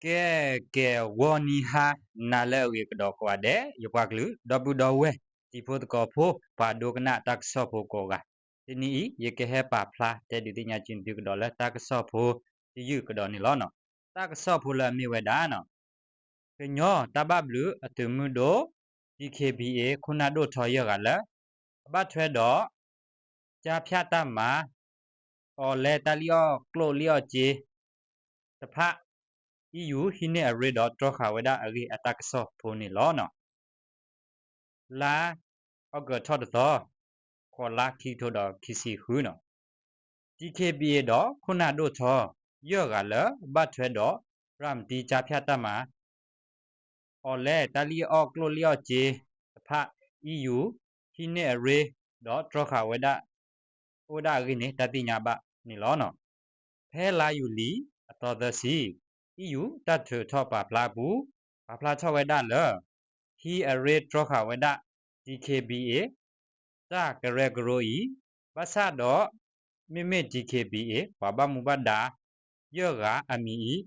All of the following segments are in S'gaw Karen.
ကဲ ကဲ ဂီၤနံၤဟါနၤလၢအဂ့ၤကဒီးကိးဂၤဒဲး ယပှၤကလုာ် ဒီပုၢ်ဒီဝဲၢ် တံၤဖိသကိးဖိ ပှၤဒိကနၣ်တၢ်ကစီၣ်ဖိကိးဂၤ, တနံၤအံၤ ယကဟဲပာ်ဖျါတဲဒုးသ့ၣ်ညါက့ၤသုကဒီးလၢတၢ်ကစီၣ်ဖိတယုၢ်ကဒီးန့ၣ်လီၤ. တၢ်ကစီၣ်ဖိလၢအမ့ၢ်ဝဲဒၣ် ကညီတၢ်ဘၣ်ဘျုးအသုးမုၢ်ဒိၣ် DKBA ခိၣ်နၢ်ဒိၣ်ထီယဲၢ်ဂၤလၢ အဘၣ်ထွဲဒီး ကၠါဖၠၣ်တၢ်မၤ အီၤလဲတၢ်လံၣ်အီၣ်ကျိၣ်လံၣ်အီၣ်စ့တဖၣ် EU ဟံးန့ၢ်အရ့ဒီးတြီဃာ်ဝဲဒၣ်အဂ့ၢ်အတၢ်ကစီၣ်ဖိန့ၣ်လီၤ. လါအီကူးထီၣ်တသီ, ဃိးလါ ခံကထိဒီးခံဆံဃုန့ၣ်, DKBA ဒီးခိၣ်နၢ်ဒိၣ်ထီ ယဲၢ်ဂၤလၢဘၣ်ထွဲဒီး ရၤမတံကၠါဖၠၣ်တၢ်မၤ အီၤလဲတၢ်လံၣ်အီၣ်ကျိၣ်လံၣ်အီၣ်စ့တဖၣ် EU ဟံးန့ၢ်အရ့ဒီးတြီဃာ်ဝဲဒၣ် အိၣ်ဝဲဒၣ်အဂ့ၢ်န့ၣ် တၢ်သ့ၣ်ညါဘၣ်န့ၣ်လီၤ. ဖဲလါယူၤလံအသီသၢဆံ, EU တၢ်ထုးထီၣ်ပာ်ဖျါအပူၤ ပာ်ဖျါထီၣ်ဝဲဒၣ်လၢ ဟံးအရ့တြီဃာ်ဝဲဒၣ် DKBA တၢ်ကရၢကရိအံၤ, ဘၣ်ဆၣ်ဒီး မ့မ့ၢ် DKBA ပှၤဘၣ်မူဘၣ်ဒါ ယဲၢ်ဂၤအမံၤအံၤ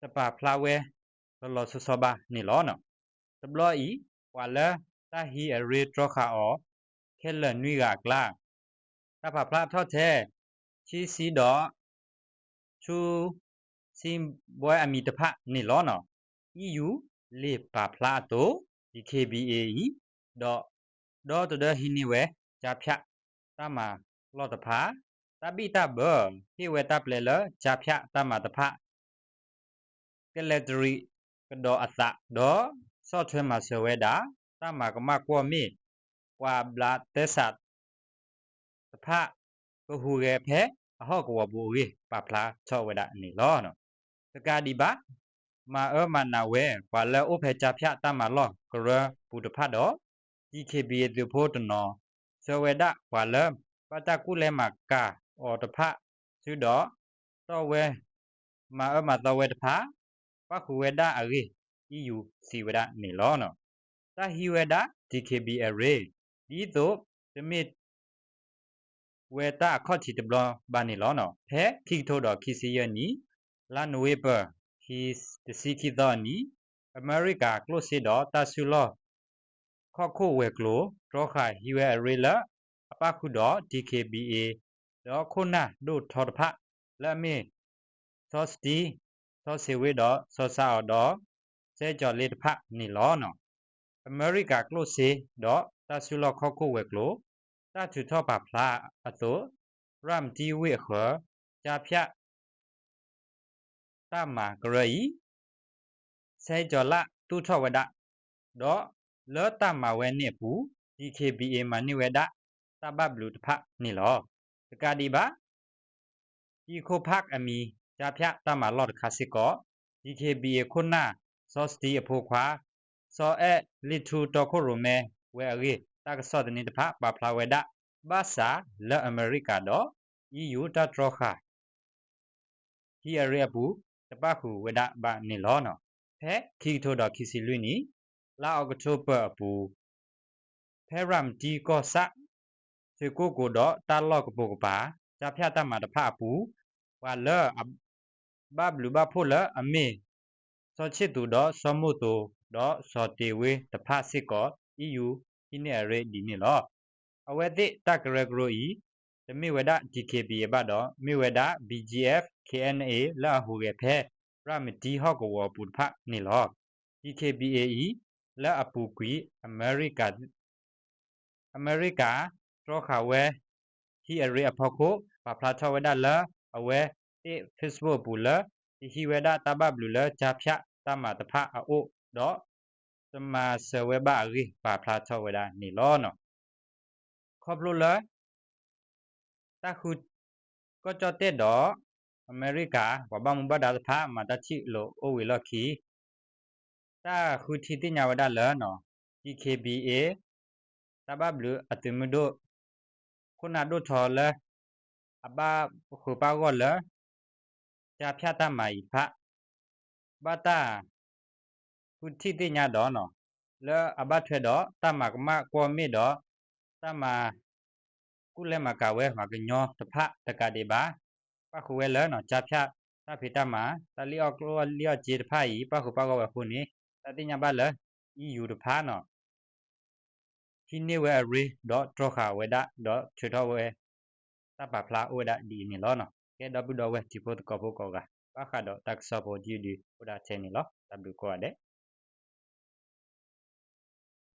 တပာ်ဖျါဝဲလီၤလီၤဆီဆီဘၣ်န့ၣ်လီၤ. တဘျီအံၤ ပှၤလၢတၢ်ဟံးအရ့တြီဃာ်အီၤ ခဲလၢာ်နွံဂၤအကျါ တၢ်ပာ်ဖျါထီၣ်ထဲ ဆံဆံဒီး ဆူ ဆံဘွဲအမံၤတဖၣ်န့ၣ်လီၤ. EU လံာ်ပာ်ဖျါအသိး DKBA အံၤ ဒီး ဒီတဒၢဟံးန့ၢ်ဝဲ ကၠါဖၠၣ်တၢ်မၤလီၢ်တဖၣ်, တၢ်ဘံၣ်တၢ်ဘၢ ဟ့ၣ်ဝဲတၢ်ပျဲလၢကၠါဖၠၣ်တၢ်မၤတဖၣ် ကလဲၤတရံးကဒီးအသးဒီး ဆီၣ်ထွဲမၤစၢၤဝဲဒၣ် တၢ်မၤကမၣ်ကွီၢ်မ့ၣ် ပှၤဘျးသဲစးတဖၣ် ကဟူးဂဲၤဖဲအဟီၣ်ကဝီၤပူၤအဂ့ၢ် ပာ်ဖျါထီၣ်ဝဲဒၣ်န့ၣ်လီၤ. တကးဒံးဘၣ် မၤအၢမၤနးဝဲ ပှၤလၢအိၣ်ဖဲကၠါဖၠၣ်တၢ်မၤလီၢ်ကရၢပူၤတဖၣ်ဒီး DKBA သုးဖိတနီၤ ဆှၢဝဲဒၣ်ပှၤလၢဘၣ်တၢ်ကူၣ်လဲမၤကၤအီၤတဖၣ် ဆူဒီး တီၢ်ဝဲ မၤအၢမၤသီဝဲတဖၣ် ပၣ်ဃုာ်ဝဲဒၣ်အဂ့ၢ် EU စံးဝဲဒၣ်န့ၣ်လီၤ. တၢ်ဟံးဝဲဒၣ် DKBA အရ့ ဒ်သိးတမ့ၢ် ဝဲတၢ်အခီၣ်ထံးတဘျီဘၣ်န့ၣ်လီၤ. ဖဲခံကထိဒီးခံဆံယဲၢ်နံၣ် လါနိၣ်ဝ့ဘၢၣ် ခံတဆံခံသီအနံၤ အမဲရကၤကျိၣ်စ့ဒီးတၢ်စုလီၢ်ခီၣ်ခိၣ်ဝဲၤကျိၤ တြီဃာ်ဟံးဝဲအရ့လၢ အပၣ်ဃုာ်ဒီး DKBA ဒီးခိၣ်နၢ်ဒိၣ်ထီတဖၣ် လၢအမ့ၢ် စီၤစတံ, စီၤစ့ဝ့ဒီးစီၤစါအီၤဒီး စဲကၠီၤလ့တဖၣ်န့ၣ်လီၤ. အမဲရကၤကျိၣ်စ့ဒီးတၢ်စုလီၢ်ခီၣ်ခိၣ်ဝဲၤကျိၤ တၢ်ထုးထီၣ်ပာ်ဖျါအသိး ရၤမတံဝ့ၢ်အဃၢၤ ကၠါဖၠၣ် တၢ်မၤကရၢအံၤ ဆဲကၠီၤလၣ်သူၣ်ထီၣ်ဝဲဒၣ်, ဒီးလၢတၢ်မၤဝဲန့ၣ်အပူၤ DKBA မၤန့ၢ်ဝဲဒၣ်တၢ်ဘၣ်ဘျုးတဖၣ်န့ၣ်လီၤ. တကးဒံးဘၣ် တံၤခိၣ်ဖးအမံၤ ကၠါဖၠၣ်တၢ်မၤလီၢ်တခါစ့ၢ်ကီး DKBA ခိၣ်နၢ် စီၤစတံအဖိခွါ စီၤအဲၣ်လ့ထူတီခိၣ်ရိၣ်မဲဝဲအဂ့ၢ် တၢ်ကစီၣ်သန့တဖၣ် ပာ်ဖျါဝဲဒၣ် ဘၣ်ဆၣ်လၢအမဲရကၤဒီး EU တၢ်တြီဃာ် ဟံးအရ့အပူၤ တပၣ်ဃုာ်ဝဲဒၣ်ဘၣ်န့ၣ်လီၤ. ဖဲခံကထိဒီးခံဆံလွံၢ်နံၣ် လါအီးကထိဘၢၣ်အပူၤ ဖဲရၤမတံကီၢ်ဆၣ် ဆွ့ၣ်ကိၣ်ကိၤဒီးတၢ်လီၢ်ကပိာ်ကပၤ ကၠါဖၠၣ်တၢ်မၤတဖၣ်အပူၤ ပှၤလၢအ ဘၣ်ဘျုးဘၣ်ဖှိၣ်လၢအမ့ၢ် စီၤဆ့ၣ်သူးဒီးစီၤမိၢ်သိးဒီးစီၤတ့ၤဝ့တဖၣ်စ့ၢ်ကီး EU ဟံးန့ၢ်အရ့ဒ်န့ၣ်လီၤ. အဝဲသ့ၣ်တၢ်ကရၢကရိအံၤ တမ့ၢ်ဝဲဒၣ် DKBA ဘၣ်ဒီး မ့ၢ်ဝဲဒၣ် BGF KNA လၢအဟူးဂဲၤဖဲ ရၤမတံဟီၣ်ကဝီၤအပူၤတဖၣ်န့ၣ်လီၤ. DKBA အံၤ လၢအပူၤကွံာ် အမဲရကၤ အမဲရကၤ တြီဃာ်ဝဲ ဟံးအရ့အဖီခိၣ် ပာ်ဖျါထီၣ်ဝဲဒၣ်လၢ အဝဲသ့ၣ် Facebook အပူၤလၢ တဟံးဝဲဒၣ်တၢ်ဘၣ်ဘျုးလၢကၠါဖၠၣ်တၢ်မၤတဖၣ်အအိၣ်ဒီး တမၤစၢၤဝဲဘၣ်အဂ့ၢ် ပာ်ဖျါထီၣ်ဝဲဒၣ်န့ၣ်လီၤ. ခီဖျိလၢ တၢ်ဃု ကီၢ်ကၠီၣ်တဲၣ်ဒီး အမဲရကၤ ပှၤဘၣ်မူဘၣ်ဒါတဖၣ် မၤတၢ်ထံၣ်လိာ်အိၣ်ဝံၤလီၢ်ခံ တၢ်ဃုထံၣ်သ့ၣ်ညါဝဲဒၣ်လၢ DKBA တၢ်ဘၣ်ဘျုးအသုးမုၢ်ဒိၣ် ခိၣ်နၢ်ဒိၣ်ထီလၢ အဘၣ်ဃုာ်ပၣ်ဂီၢ်လၢ ကၠါဖၠၣ်တၢ်မၤအံၤတဖၣ် ဘၣ်တၢ် ဃုထံၣ်သ့ၣ်ညါဒီး လၢအဘၣ်ထွဲဒီးတၢ်မၤကမၣ်ကွီၢ်မ့ၣ်ဒီး တၢ်မၤ ကူၣ်လဲမၤကၤဝဲပှၤကညီတဖၣ်တကးဒံးဘၣ် ပၣ်ဃုာ်ဝဲလၢ ကၠါဖၠၣ် တၢ်ဖံးတၢ်မၤ တၢ်လံၣ်အီၣ်ကျိၣ်အီၣ်လံၣ်အီၣ်စ့တဖၣ်အံၤ ပၣ်ဃုာ်ပၣ်ဂီၢ်ဝဲအဃိန့ၣ် တၢ်သ့ၣ်ညါဘၣ်လၢ EU တဖၣ်န့ၣ် ဟံးန့ၢ်ဝဲအရ့ ဒီးတြီဃာ်ဝဲဒၣ် ဒီးထုးထီၣ်ဝဲ တၢ်ပာ်ဖျါအိၣ်ဝဲဒၣ်ဒ်အံၤန့ၣ်လီၤ. ကဲ ဒီပုၢ်ဒီဝဲၢ်ထံဖိသကိးဖိကိးဂၤ ဘၣ်ဃးဒီးတၢ်ကစီၣ်ဖိယုၢ်ဒုးအိၣ်ဒၣ်ထဲန့ၣ်လီၤ. တၢ်ဘျုးကိးဂၤဒဲး.